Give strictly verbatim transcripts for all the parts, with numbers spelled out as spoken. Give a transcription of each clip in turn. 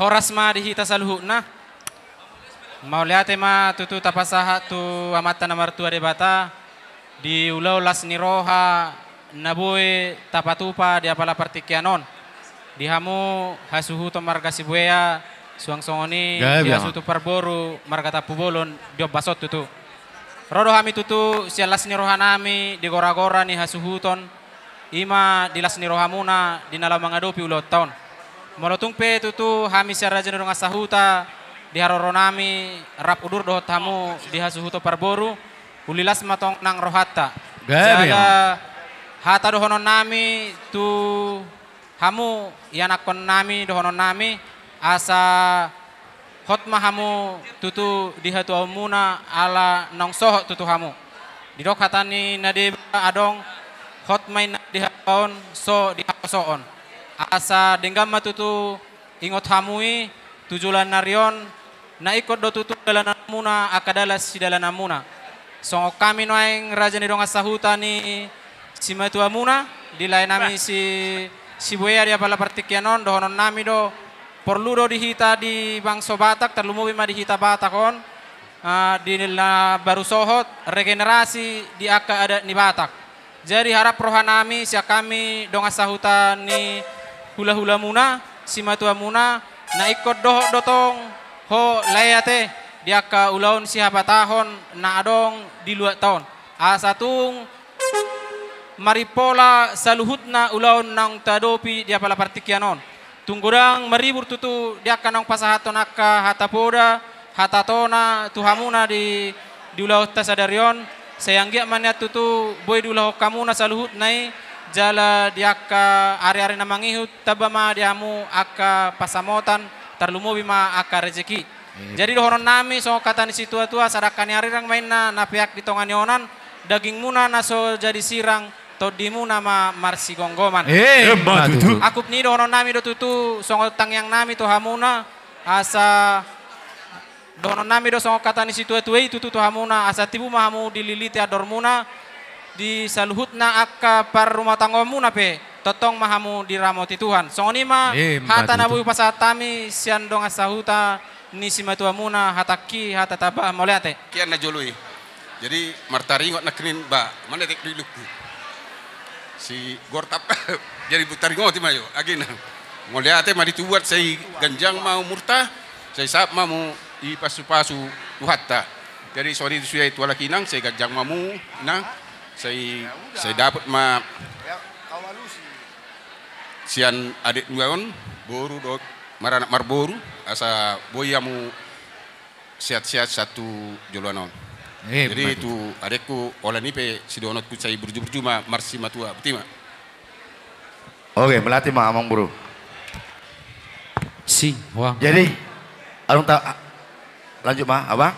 Horas ma di hita saluhutna. Mauliate ma tutu tapasahat tu Amanta na martua Debata di ulaon las ni roha na boi tapatupa di apala partingkian on. Di hamu hasuhuton marga Sibuea, suang songon i di hasuhuton parboru marga Tampubolon di ombas on tutu. Ro do hami tutu sian las ni rohanami di gora-gora ni hasuhuton, i ma di las ni rohamuna di na laho mangadopi ulaonta on. Molo tung pe tutu hami sian raja ni dongan sahuta di haroronami rap udur dohot hamu di hasuhuton parboru, uli las ma tong nang rohanta. Gabe. Sada hata dohononnami tu hamu ianakkonnami dohononnami, asa hot ma hamu tutu di hatuaonmuna ala naung sohot tutu hamu. Didok hata ni na deba adong, hot ma inna di hatuaon so di haposoon. Asa denggan ma tutu ingot hamu i tu joloan ni ari on, na ingkon do tutu dalananmuna angka dalan sidalananmuna. Songon hami nuaeng raja ni dongan sahuta ni simatuamuna, di laenami si Sibuea di apala partingkian on, dohononnami do, porlu do di hita di bangso Batak, tarlumobi ma di hita Batak on, ah, di na baru sohot, regenerasi di angka adat ni Batak. Jadi harap rohanami sian hami dongan sahuta ni hulahulamuna, simatuamuna, na ingkon dohot do tong ho lae ate di angka ulaon sihabatahon na adong di luatta on. Asa tung marimpola saluhutna ulaon naung taadopi di apala partingkian on. Tung godang maribur tutu di angka naung pasahathon angka hata poda, hata tona tu hamuna di, di ulaonta sadari on, sai anggiat ma nian tutu boi diulahon hamuna saluhutna i, jala di angka ari-ari na mangihut tamba ma di hamu angka pansamotan, tarlumobi ma angka rejeki. Iya. Jadi dohononnami songon hata ni situatua, sadangka ni arirang ma inna na peak di tonga ni onan, dagingmuna na so jadi sirang, tondimuna ma marsigomgoman. Eh, emma tutu. Angkup ni i dohononnami do tutu songon tangiangnami tu hamuna, asa dohononnami do songon hata ni situatua i tutu tu hamuna, asa tibu ma hamu dililiti andormuna, di saluhutna angka parrumatanggaonmuna pe tongtong ma hamu diramoti Tuhan. Songon i ma hata na boi hupasahat hami sian dongan sahuta ni simatuamuna, hatangki hata tambahan mauliate. Kian na jolo i. Jadi martaringot nangkining ba, mana tek dulungku. Si Gortap. Jadi hutaringoti ma jo, agena. Mauliate ma di Tuhan, sai ganjang ma umurta, sai sahat ma hamu dipasupasu Tuhanta. Jadi songon i tu sude tu halak inang, sai ganjang ma hamu, nah, sai, sai dapot ma sian adik dua on, boru dohot maranak marboru, asa boi hamu sehat-sehat sahat tu joloan on. Eh, jadi tu adekku, holan i pe sidohononku, sai burju-burju ma marsimatua. Boti ma. Oke, melatih ma amang boru. Si, wah. Jadi, anu ta, lanjut ma, abang.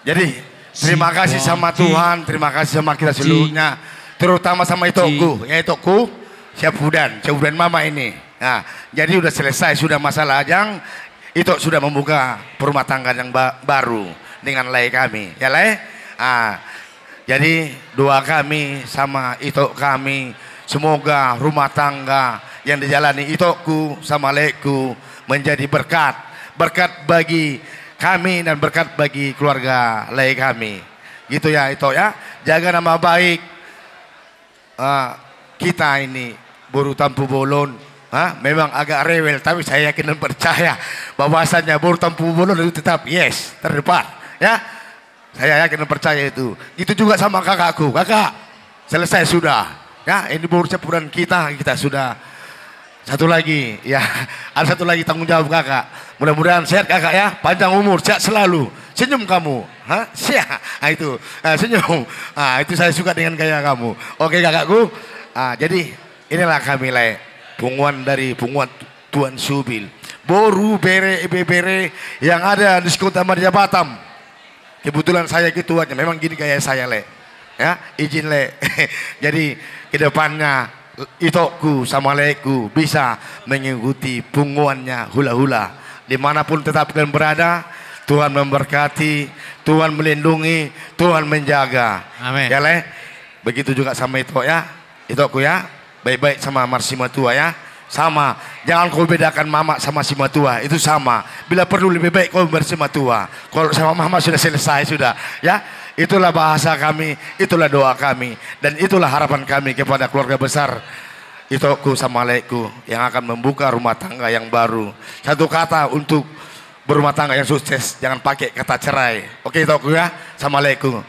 Jadi, terima kasih sama Tuhan, terima kasih sama kita seluruhnya, terutama sama itokku, ya itokku, Siapudan, Siapudan mama ini. Nah, jadi udah selesai sudah masalah Ajang. Itok sudah membuka perumah tangga yang ba-, baru dengan lae kami, ya lae. Ah, jadi doa kami sama itok kami, semoga rumah tangga yang dijalani itokku sama laeku menjadi berkat, berkat bagi kami dan berkat bagi keluarga lae kami. Gitu ya, itok ya. Jaga nama baik. Ah, kita ini boru Tampubolon, ah, memang agak rewel, tapi saya yakin dan percaya bahwasanya boru Tampubolon itu tetap yes, terdepan, ya. Saya yakin dan percaya itu. Gitu juga sama kakakku, kakak, selesai sudah, ya. Ini boru Siapudan kita, kita sudah. Satu lagi, ya, ada satu lagi tanggung jawab kakak. Mudah-mudahan sehat kakak ya, panjang umur, sehat selalu. Senyum kamu, ha? Sehat. Ah, itu. Ah, senyum. Ah, itu saya suka dengan gaya kamu. Oke, kakakku. Ah, jadi inilah kami, lae. Punguan dari punguan Tuan Subil. Boru, bere, ibebere yang ada di sekota Madya Batam. Kebetulan saya ketuanya, memang gini gaya saya, lae. Ya, izin, lae. Jadi, ke depannya, itokku sama laeku bisa mengikuti punguannya hula-hula. Dimanapun tetap kalian berada, Tuhan memberkati, Tuhan melindungi, Tuhan menjaga. Amin. Ya, lae. Begitu juga sama itok ya, itokku ya. Baik-baik sama marsimatua ya. Sama, jangan kau bedakan mamak sama simatua, itu sama. Bila perlu lebih baik kau bersimatua. Kalau sama mamak sudah selesai sudah, ya. Itulah bahasa kami, itulah doa kami, dan itulah harapan kami kepada keluarga besar itokku sama laekku yang akan membuka rumah tangga yang baru. Satu kata untuk berumah tangga yang sukses, jangan pakai kata cerai. Oke, itokku ya, sama laekku.